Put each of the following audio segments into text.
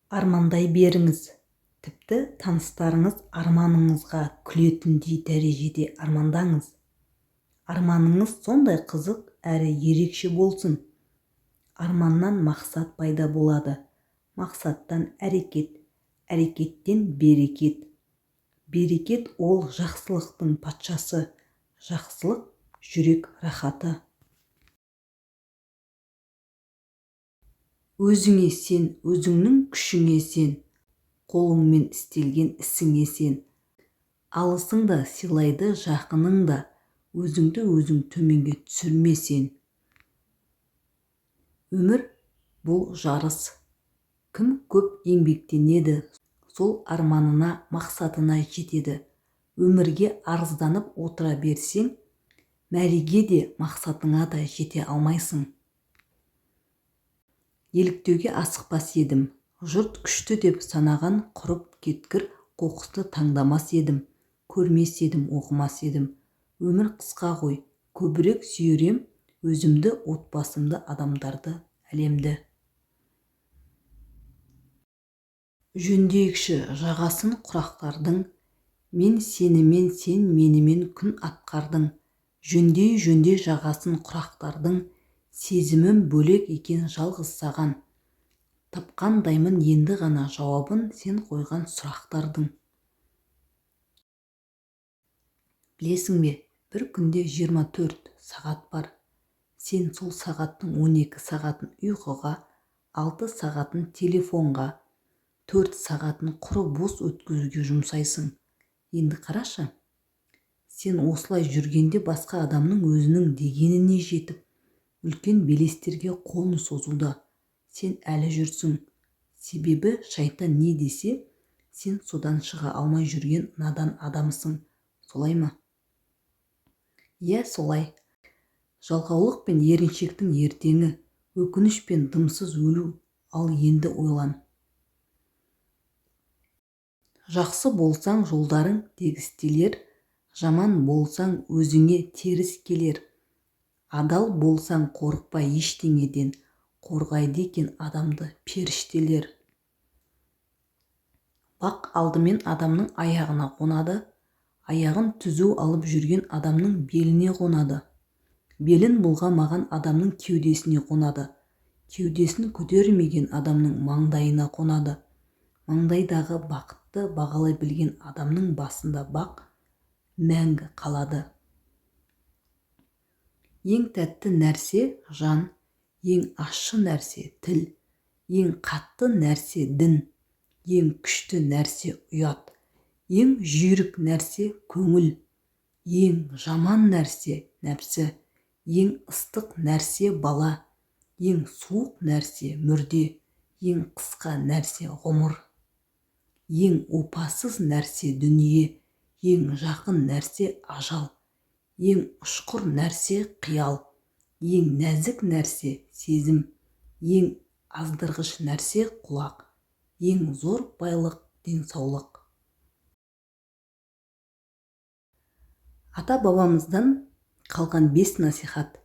Армандай беріңіз. Тіпті таныстарыңыз арманыңызға күлетіндей дәрежеде армандаңыз. Арманыңыз сондай қызық әрі ерекше болсын. Арманнан мақсат пайда болады. Мақсаттан әрекет, әрекеттен берекет. Берекет ол жақсылықтың патшасы, жақсылық жүрек рахаты. Өзіңе сен, өзіңнің күшіңе сен, қолыңмен істелген ісіңе сен. Алысың да сыйлайды жақының да, өзіңді өзің төменге түсірме сен. Өмір бұл жарыс. Кім көп еңбектенеді, сол арманына, мақсатына жетеді. Өмірге арызданып отыра берсең, мәреге де, мақсатыңа да жете алмайсың. Еліктеуге асықпас едім. Жұрт күшті деп санаған құрып кеткір қоқысты таңдамас едім, көрмес едім, оқымас едім. Өмір қысқа ғой. Көбірек сүйер ем өзімді, отбасымды, адамдарды, әлемді. Жөндейікші жағасын құрақтардың, Мен сенімен, сен менімен күн атқардың. Жөндей, жөнде жағасын құрақтардың, Сезімім бөлек екен жалғыз саған. Тапқандаймын енді ғана жауабын сен қойған сұрақтардың. Білесің бе, бір күнде 24 сағат бар. Сен сол сағаттың 12 сағатын ұйқыға, 6 сағатын телефонға, 4 сағатын құры бос өткізуге жұмсайсың. Енді қарашы. Сен осылай жүргенде басқа адамның өзінің дегеніне жетіп, үлкен белестерге қолын созуда. Сен әлі жүрсің. Себебі шайтан не десе, сен содан шыға алмай жүрген надан адамсың. Солай ма? Иә, солай. Жалқаулық пен еріншектің ертеңі, өкініш пен дымсыз өлу, ал енді ойлан. Жақсы болсаң жолдарың тегістелер, жаман болсаң өзіңе теріс келер. Адал болсаң қорықпа ештеңеден, қорғайды екен адамды періштелер. Бақ алдымен адамның аяғына қонады, аяғын түзу алып жүрген адамның беліне қонады. Белін бұлғамаған адамның кеудесіне қонады, кеудесін көтермеген адамның маңдайына қонады. Маңдайдағы бақытты бағалай білген адамның басында бақ мәңгі қалады. Ең тәтті нәрсе жан, ең ащы нәрсе тіл, ең қатты нәрсе дін, ең күшті нәрсе ұят, ең жүйрік нәрсе көңіл, ең жаман нәрсе нәпсі, ең ыстық нәрсе бала, ең суық нәрсе мүрде, ең қысқа нәрсе ғұмыр. Ең опасыз нәрсе дүние, ең жақын нәрсе ажал, ең ұшқыр нәрсе қиял, ең нәзік нәрсе сезім, ең аздырғыш нәрсе құлақ, ең зор байлық денсаулық. Ата-бабамыздан қалған 5 насихат.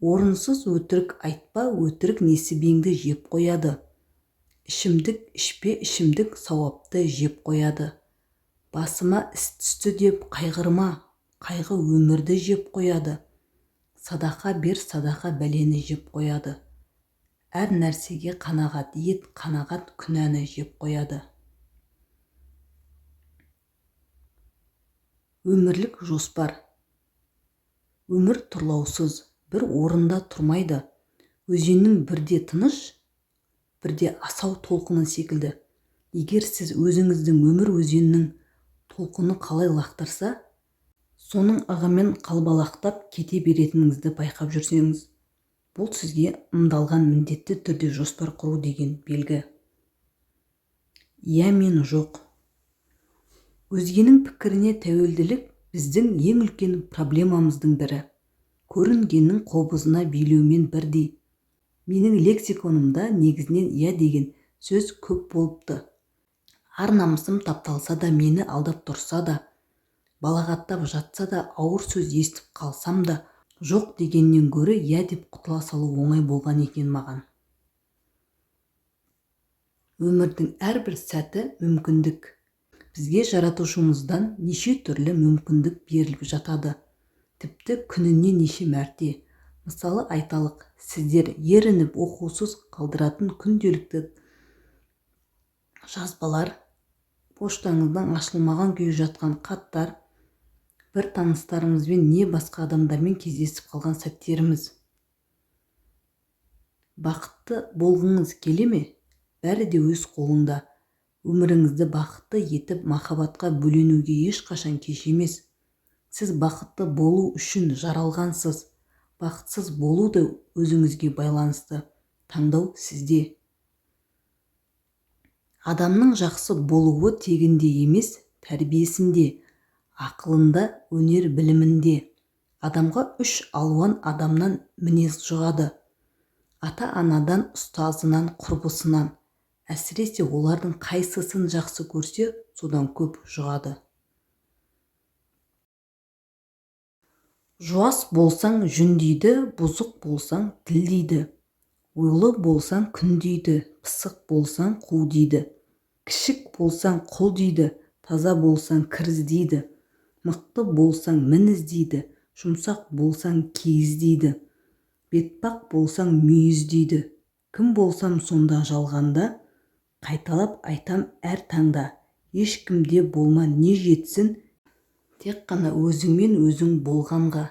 Орынсыз өтірік айтпа, өтірік несібеңді жеп қояды. Ішімдік ішпе, ішімдік сауапты жеп қояды. Басыма іс түсті деп қайғырма, қайғы өмірді жеп қояды. Садақа бер, садақа бәлені жеп қояды. Әр нәрсеге қанағат ет, қанағат күнәні жеп қояды. Өмірлік жоспар. Өмір тұрлаусыз, бір орында тұрмайды. Өзеннің бірде тыныш, бірде асау толқыны секілді. Егер сіз өзіңіздің өмір өзеннің толқыны қалай лақтырса, соның ығымен қалбалақтап кете беретініңізді байқап жүрсеңіз, бұл сізге ымдалған міндетті түрде жоспар құру деген белгі. Иә мен жоқ. Өзгенің пікіріне тәуелділік біздің ең үлкен проблемамыздың бірі. Көрінгеннің қобызына билеумен бірдей. Менің лексиконымда негізінен иә деген сөз көп болыпты. Ар-намысым тапталса да, мені алдап тұрса да, балағаттап жатса да, ауыр сөз естіп қалсам да, жоқ дегеннен гөрі иә деп құтыла салу оңай болған екен маған. Өмірдің әрбір сәті мүмкіндік. Бізге жаратушымыздан неше түрлі мүмкіндік беріліп жатады. Тіпті күніне неше мәрте. Мысалы айталық, сіздер ерініп оқусыз қалдыратын күнделікті жазбалар, поштаңыздан ашылмаған күйі жатқан хаттар, бір таныстарымызбен не басқа адамдармен кездесіп қалған сәттеріміз. Бақытты болғыңыз келе ме? Бәрі де өз қолыңда. Өміріңізді бақытты етіп, махаббатқа бөленуге ешқашан кеш емес. Сіз бақытты болу үшін жаралғансыз. Бақытсыз болу да өзіңізге байланысты. Таңдау сізде. Адамның жақсы болуы тегінде емес, тәрбиесінде, ақылында, өнер-білімінде. Адамға үш алуан адамнан мінез жұғады. Ата-анадан, ұстазынан, құрбысынан. Әсіресе олардың қайсысын жақсы көрсе, содан көп жұғады. Жуас болсаң жүндейді, бұзық болсаң тілдейді. Ойлы болсаң күндейді, пысық болсаң қу дейді. Кішік болсаң құл дейді, таза болсаң кір іздейді. Мықты болсаң мін іздейді, жұмсақ болсаң киіз дейді. Бетпақ болсаң мүйіз дейді. Кім болсам сонда жалғанда, қайталап айтам әр таңда. Ешкімде болма не жетсін, тек қана өзіңмен өзің болғанға.